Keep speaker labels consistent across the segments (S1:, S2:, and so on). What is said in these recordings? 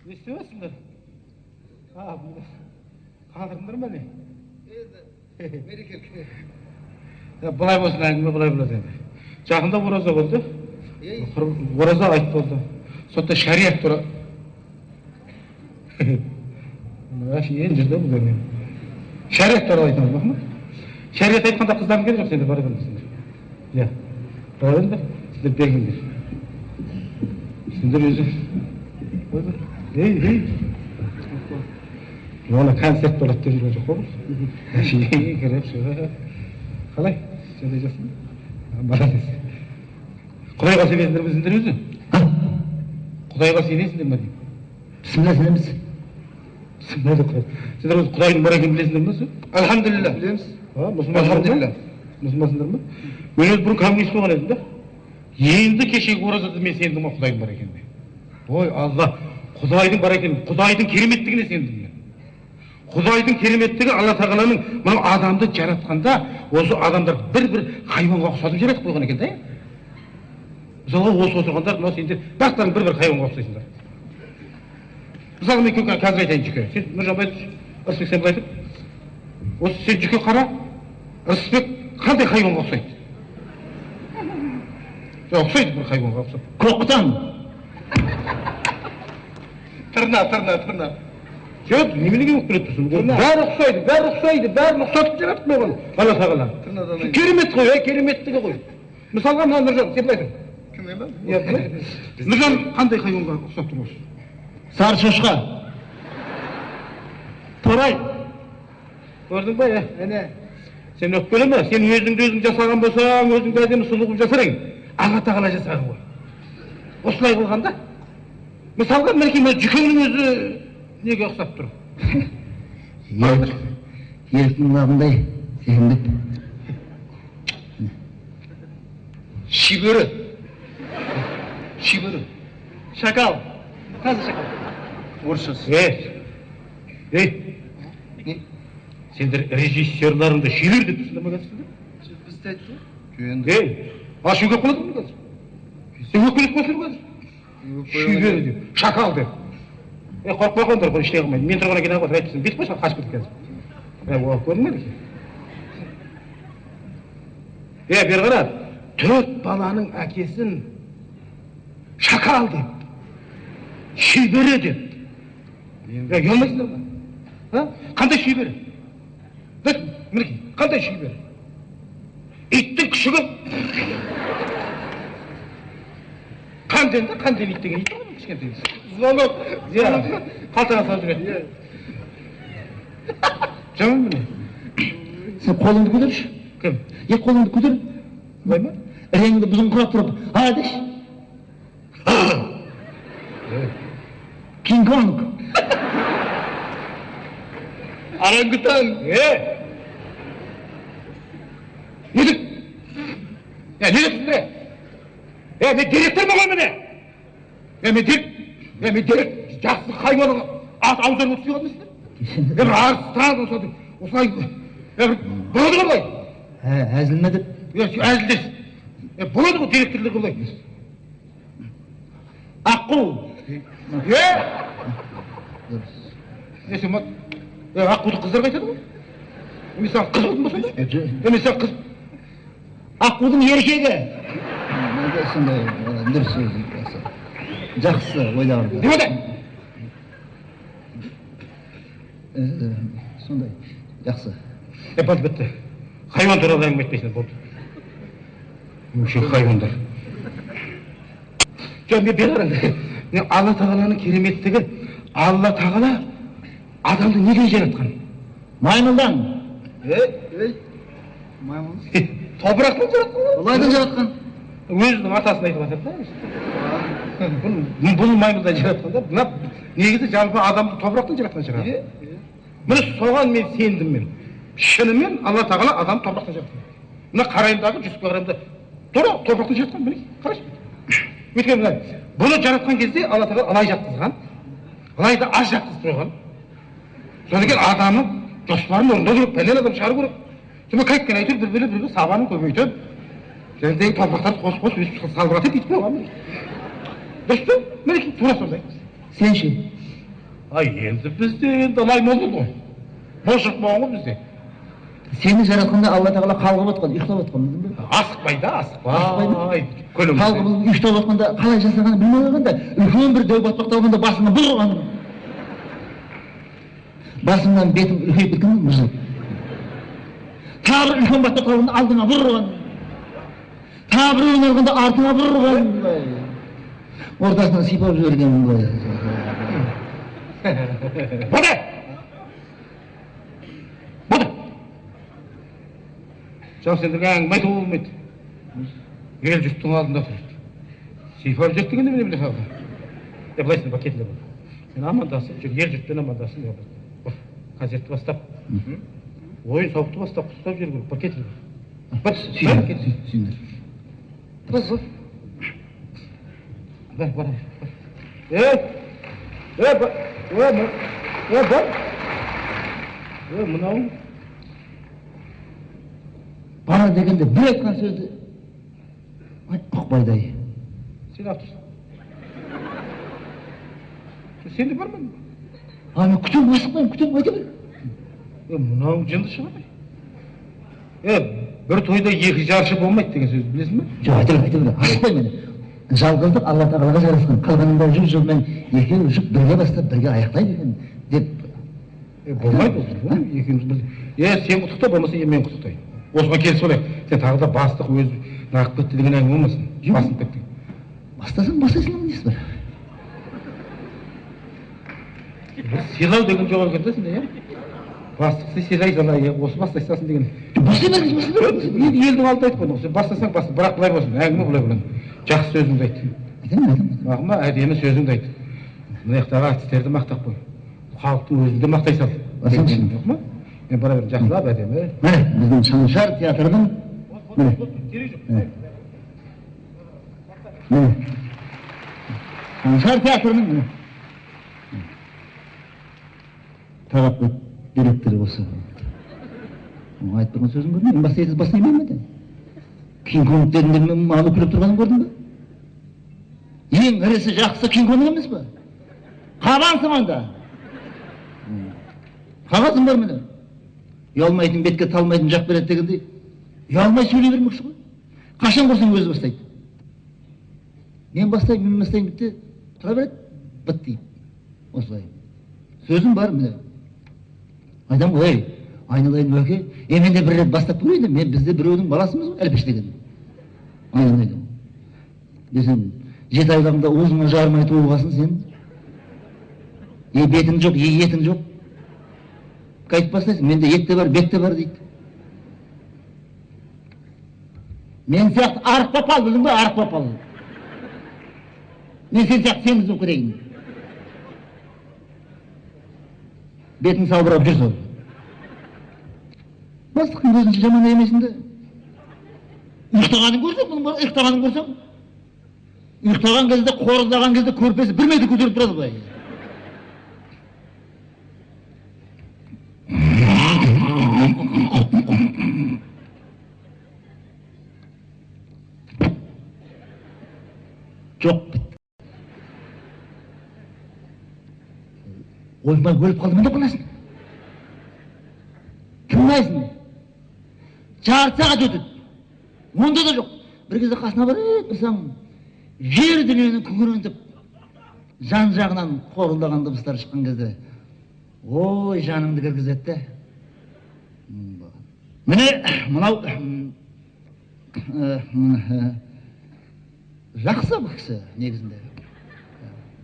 S1: Не істеп жатсыңдар? Қалдырдыңдар ма не?
S2: Енді
S1: Былай болсын, әңгіме былай болады енді. Жақында ораза болды. Ораза айт болды. Сонда шариат туралы. Енді жүрді бұл әңгіме. Шариат туралы айтамыз, бақма? Шариат айтқанда қыздардың керек жоқ, сендер бара беріңдер. Иә. Бара беріңдер, сендер бергіңдер. Сендер өзі. Ойбай. Ей, ей. Оны концерт болады деп жүрген жоқ қой бұл. Кіріп шығып. Қалай? Сен де жассың ба? Молодец. Құдайға сенесіңдер ме сендер өзі? Құдайға сенесіңдер ме деймін?
S3: Бісміллә сенеміз.
S1: Бісміллә деп қояды. Сендер өзі Құдайдың бар екенін білесіңдер ме өзі?
S2: Альхамдулилля. Білеміз.
S1: Мұсылмансыңдар ма? Мұсылмансыңдар ма? Мен өзі бұрын коммунист болған едім да. Енді кешегі оразада мен сендім ғой Құдайдың бар екеніне. Ой, Алла, Құдайдың бар екенін, Құдайдың кереметтігіне сендім мен. Құдайдың кереметтігі Алла тағаланың мынау адамды жаратқанда осы адамдар бір-бір хайуанға ұқсатып жаратып қойған екен да. Мысалға осы отырғандар мынау сендер барлықтарың бір-бір хайуанға ұқсайсыңдар. Мысалы мен қазір айтайын жеке. Сен Нұржан былай тұршы, Ырысбек сен былай тұр. Осы сен жеке қара, Ырысбек қандай хайуанға ұқсайды? Жоқ, ұқсайды бір хайуанға ұқсап.
S3: Көкқұтан.
S2: Тырна, тырна, тырна.
S1: Жоқ, неменеге өкпелеп тұрсың? Бәрі ұқсайды, бәрі ұқсайды, бәрін ұқсатып жаратып қойған Алла тағала. Керемет қой, кереметтігі ғой. Мысалға мына Нұржан, сен былай тұр.
S2: Кім мен ба?
S1: Иә, Нұржан қандай хайуанға ұқсап тұр осы?
S3: Сары шошқа.
S1: Торай. Көрдің ба, ә?
S2: Әне.
S1: Сен өкпелеме, сен өзіңді өзің жасаған болсаң, өзіңді әдемі сұлу қылып жасар едің. Алла тағала жасаған ғой. Осылай қылған да. Мысалға, мінекей мына Жүкеңнің өзі неге ұқсап тұр?
S3: Еліктің лағындай секімдеп.
S2: Шибөрі. Шибөрі.
S4: Шакал. Таза шакал.
S2: Орысшасы.
S1: Ей, ей, сендер режиссерларыңды шибер деп тұрсыңдар ма қазір?
S2: Бізді айтты ғой.
S1: Ей, ашу келіп қалады ма қазір? Сен өкпелеп қойсың ба қазір? Шибер деп, шакал деп. Е, қорықпай қойыңдар, қой, ештеңе қылмайды. Мен тұрғаннан кейін ақ отыр, айтыпсың, бүйтіп қойшы, қашып кетті қазір. Е, көрдің бе? Е, бері қара, 4 баланың әкесін шакал деп, шибері деп. Е, ұялмайсыңдар ма? Қандай шибері? Мінекей, қандай шибері? Иттің күшігі. Қанден да, қанден ит деген ит ғой, кішкентай.
S2: Звонок.
S1: Иә, қалтаға салып жүреді. Жаман міне.
S3: Сен қолыңды көтерші.
S1: Кім?
S3: Е, қолыңды көтер.
S1: Былай ма?
S3: Реңді бұзыңқырап тұрып, а деші. Кинг Конг.
S2: Орангутан.
S1: Е! Не деп? Е, не деп сіздер? Е, мен директормын ғой міне. Е, мен директ, жақсы хайуанның ат ауздарына түсе қалдым сіздер. Е, бір арыстан осылай, осылай, е, бір болады ғой былай.
S3: Әзіл ме деп?
S1: Е, әзілдес. Е, болады ғой директорлер былай.
S3: Аққу.
S1: Е! Не сен, аққуды қыздар айтады ғой. Мен саған қыз болдым ба сонда? Е, мен саған қыз.
S3: Аққудың еркегі. Сондай дұрыс сөз. Жақсы ойлаған.
S1: Не болды?
S3: Сондай, жақсы.
S1: Е, болды, бітті. Хайуан туралы әңгіме айтпайсыңдар, болды. Өше хайуандар. Жоқ, мен бері қараңдар. Алла тағаланың кереметтігі, Алла тағала адамды неден жаратқан?
S3: Маймылдан.
S2: Ей, маймыл. Топырақтан жаратқан ғой. Лайдан жаратқан.
S1: Өзінің атасын айтып жатыр да. Бұл маймылдан жаратқан да. Мына негізі жалпы адамды топырақтан жаратқан шығар. Міне соған мен сендім мен. Шынымен Алла тағала адамды топырақтан жаратқан. Мына қараймын дағы, Жүсіпке қараймын да, тура топырақтан жаратқан, міне, қарашы. Өйткені мына бұны жаратқан кезде Алла тағала ылай жатқызған, ылайды аз жатқызып қойған. Содан кейін адамның жоспарын орындау керек, пәлен адам шығару керек. Сонымен қайткен әйтеуір бір-бір сабанын көбейтіп, жердегі топырақтарды қосып-қосып өстіп салбыратып бүйтіп қойған. Дұрыс па? Мінекей, тура сондай.
S3: Сен ше?
S1: Ай, енді бізде енді лай мол ғой. Бос болған ғой бізде.
S3: Сені жаратқанда Алла тағала қалғып отқан, ұйықтап отқан, білдің бе?
S1: Асықпай да, асықпай.
S3: Қалғып ұйықтап отқанда қалай жасағанын білмей қойғанда, үлкен бір дәу батпақты алғанда басыңа бір ұрған. Басыңнан бетің үлкейіп кеткен мыжылып. Тағы бір үлкен батпақты алғанда алдыңа бір ұрған. Тағы біреуін алғанда артыңа бір ұрған. Ортасынан сипап жіберген былай.
S1: Болды! Болды! Жау сендерге әңгіме айтуға болмайды. Ел жұрттың алдында тұрады. Сипап жүр дегенде міне біле қалды. Былайсың, бак кетіңдер. Мен амандасып жүр, ел жұртпен амандасып. Концертті бастап, ойын сауықты бастап, құттықтап жүру керек. Бар кетіңдер. Бар,
S3: сүйіңдер.
S1: Бар, бар. Бар, бар. Бар. Бар. Мынау.
S3: Бара дегенде бір айтқан сөзді ұқпайды ай.
S1: Сен авторсың. Сен де бармадың ба?
S3: А, мен күтемін, асықпаймын, күтемін, айта бер.
S1: Мынау жынды шығар. Бір тойда екі жаршы болмайды деген сөзді білесің бе?
S3: Жоқ, айта бер, айта бер, асықпаймын мен. Жалғыздық Алла тағалаға жарасқан. Қалғанның бәрі жүз жылмен екеуі жұп бірге бастап, бірге аяқтайды екен деп.
S1: Болмайды ол. Екеуміз бір. Сен құттықта, болмаса мен құттықтайын. Осыған келісіп алайық. Сен тағы да бастық өзі нағып кетті деген әңгіме болмасын. Басынып кетті.
S3: Бастасаң, бастайсың, несі бар?
S1: Бір сыйлау деген жоқ екен да сенде, иә? Бастықты сыйлай сала, осы бастай салсын деген.
S3: Бастай беріңіз, бастай беріңіз.
S1: Енді елдің алдында айтып қойдың. Сен бастасаң, баста. Бірақ былай болсын, әңгіме былай болсын. Жақсы сөзіңді айт.
S3: Айтамын, айтамын.
S1: Мақұл ма? Әдемі сөзіңді айт. Мына жақтағы артистерді мақтап қой. Халықтың өзін де мақтай сал. Жоқ ма? Мен бара беремін, жақсылап, әдемі.
S3: Міне, біздің Шаншар театрының міне. Міне. Шаншар театрының міне. Талап директоры осы. Айтып тұрған сөзін көрдің бе? Мен бастай бастай ма? Кинг-Конг дедім деп маған үкілеп тұрғанын көрдің бе? Ең ірісі жақсы Кинг-Конг емес пе? Қабансың анда. Қағазым бар міне. Ұялмайтын бетке талмайтын жақ береді дегендей. Ұялмай сөйлей бермекші ғой. Қашан көрсең өзі бастайды. Мен бастаймын, мен бастаймын бітті. Тұра береді, біт дейді. Осылай. Сөзім бар міне. Айтамын ғой, ей, айналайын уәке, мен де бір рет бастап көрейін, мен бізде біреудің баласымыз ғой, әлпеш деген. Айналайын. Десем, 7 айлығында уызыңа жармай туылғасын сен. Е бетің жоқ, е етің жоқ. Қайтып бастайсың, менде ет те бар, бет те бар дейді. Мен сияқты арық папал, білдің бе, арық папал. Мен сен сияқты семіз болып кетейін. Бетін салбырап жүр сол. Бастықтың көзінше жаман емесің де. Ұйықтағанын көрсең, бұның бәрі ұйықтағанын көрсең. Ұйықтаған кезде, қорылдаған кезде көрпесі 1 метр көтеріліп тұрады былай. Жоқ, бітті. Ойбай, өліп қалдым деп қаласың. Тыңдайсың. Жарты сағат өтеді. Онда да жоқ. Бір кезде қасына барып тұрсаң, жер дүниені күңірентіп, жан жағынан қорылдаған дыбыстар шыққан кезде, ой, жаныңды кіргізеді де. Міне, мынау жақсы бұл кісі негізінде.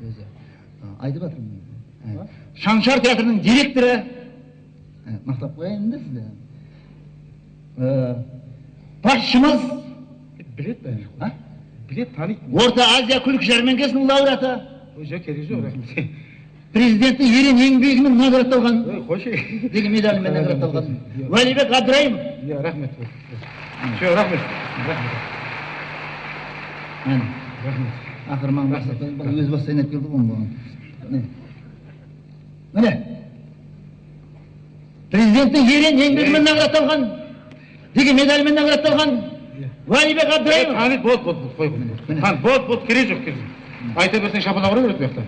S3: Өзі айтып жатырмын. Шаншар театрының директоры, мақтап қояйын да сізді. Басшымыз
S1: білет бәрі. Білет, таниды.
S3: Орта Азия күлкі жәрмеңкесінің лауреаты.
S1: Ой, жоқ, керегі жоқ, рахмет.
S3: Президенттің ерен еңбегімен наградталған.
S1: Ой, қойшы.
S3: Деген медалімен наградталған. Уәлибек Абдраимов.
S1: Иә, рахмет. Жоқ, рахмет. Рахмет.
S3: Міне.
S1: Рахмет.
S3: Ақыры маған өз бастайын айтып келді ғой бұған. Міне. Президенттің ерен еңбегімен наградталған. Деген медалімен наградталған. Уәлибек Абдраимов.
S1: Танит, болды, болды, қой, қой. Болды, болды, керегі жоқ, керегі жоқ. Айта берсең шапалақ ұра береді бұл жақта.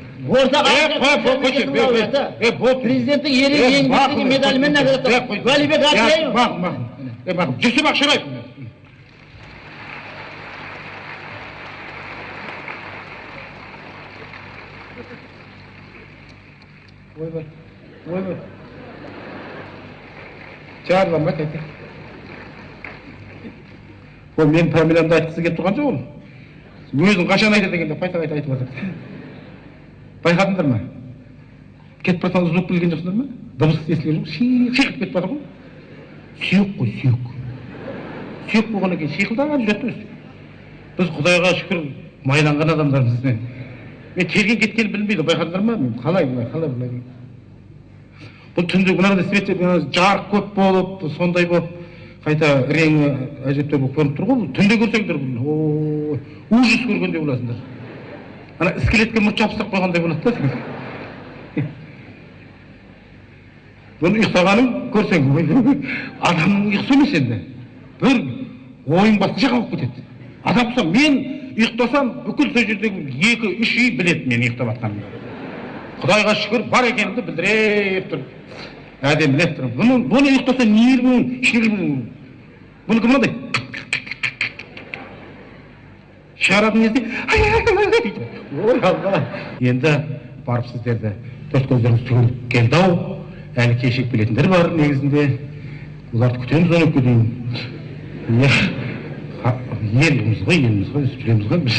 S3: Ортақ президенттің ерен еңбегі медалімен наградталған Уәлибек Әбдіраимов.
S1: Мақұл, мақұл. Мақұл. Жүсіп Ақшараев. Ойбай, ойбай. Жарылама қайта. Ол менің фамилиямды айтқысы келіп тұрған жоқ ол. Өзің қашан айтады екен деп қайта-қайта айтып жатыр. Байқадыңдар ма? Кетіп бара жатқан звук білген жоқсыңдар ма? Дыбыс естілген жоқ, шиқ кетіп жатыр ғой. Сүйек қой, сүйек. Сүйек болғаннан кейін шиқылдап жүреді өзі. Біз Құдайға шүкір майланған адамдармыз. Мен келген кеткенін білмейді, байқадыңдар ма? Мен қалай былай, қалай былай. Бұл түнде мынандай свет, жарық көп болып, сондай болып, қайта реңі әжептәуір болып көрініп тұр ғой. Бұл түнде көрсеңдер бұл, ой, ужас көргендей боласыңдар. Ана скелетке мұрт жабыстырып қойғандай болады да. Бұны ұйықтағанын көрсең, адамның ұйқысы емес енді. Бір ойың басқа жаққа болып кетеді. Адам болса, мен ұйықтасам, бүкіл сол жердегі 2-3 үй біледі мен ұйықтап жатқанымды. Құдайға шүкір бар екенімді білдіріп тұр. Әдемілеп тұр. Бұны ұйықтаса нервің, шервің. Бұнікі мынандай. Шығаратын кезде дейді. Ой, Алла. Енді барып сіздерді төрт көздеріңіз түгел келді-ау. Әлі кешігіп келетіндер бар негізінде. Оларды күтеміз 12-ге дейін. Еліміз ғой, еліміз ғой, біз білеміз ғой. Біз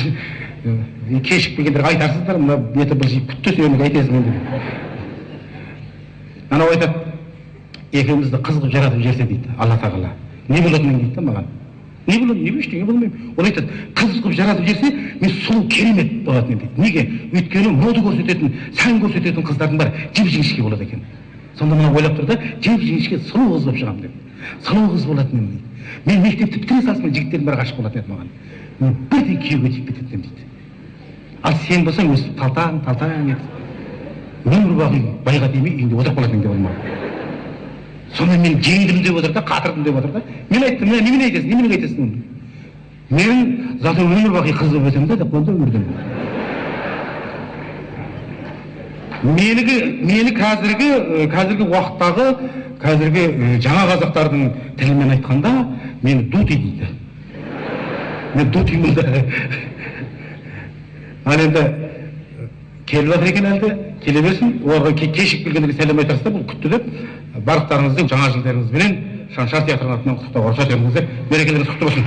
S1: кешігіп келгендерге айтарсыздар, мына беті бір жиып күтті, сен айтасың енді. Анау айтады, екеумізді қыз қылып жаратып жіберсе дейді, Алла тағала. Не болады мен дейді маған. Не болады, не ештеңе болмаймын. Ол айтады, қыз қылып жаратып жіберсе, мен сұлу керемет болатын едім дейді. Неге? Өйткені мода көрсететін, сән көрсететін қыздардың бәрі жіп-жіңішке болады екен. Сонда мына ойлап тұр да, жіп-жіңішке сұлу қыз болып шығамын деп. Сұлу қыз болатын едім дейді. Мен мектепті бітіре салысымен жігіттердің бәрі ғашық болатын еді маған. Мен бірден күйеуге тиіп кететін едім дейді. Ал сен болсаң өстіп талтаң, талтаң етіп, өмір бақи байға тимей үйінде отырып қалатын деп маған. Сонда мен жеңдім деп отыр да, қатырдым деп отыр да. Мен айттым, мына немене айтасың, немене айтасың оны? Мен зато өмір бақи қыз болып өтемін да деп қойдым өмірден. Мені қазіргі уақыттағы, қазіргі жаңа қазақтардың тілімен айтқанда, мені дутый дейді. Мен дутыймын да. Ал енді келіп жатыр екен әлде, келе берсін. Оларға кешігіп келгендерге сәлем айтарсыздар, бұл күтті деп. Барлықтарыңыздың жаңа жылдарыңызбенен Шаншар театрының атынан құттықтауға рұқсат етіңіздер. Мерекелеріңіз құтты болсын.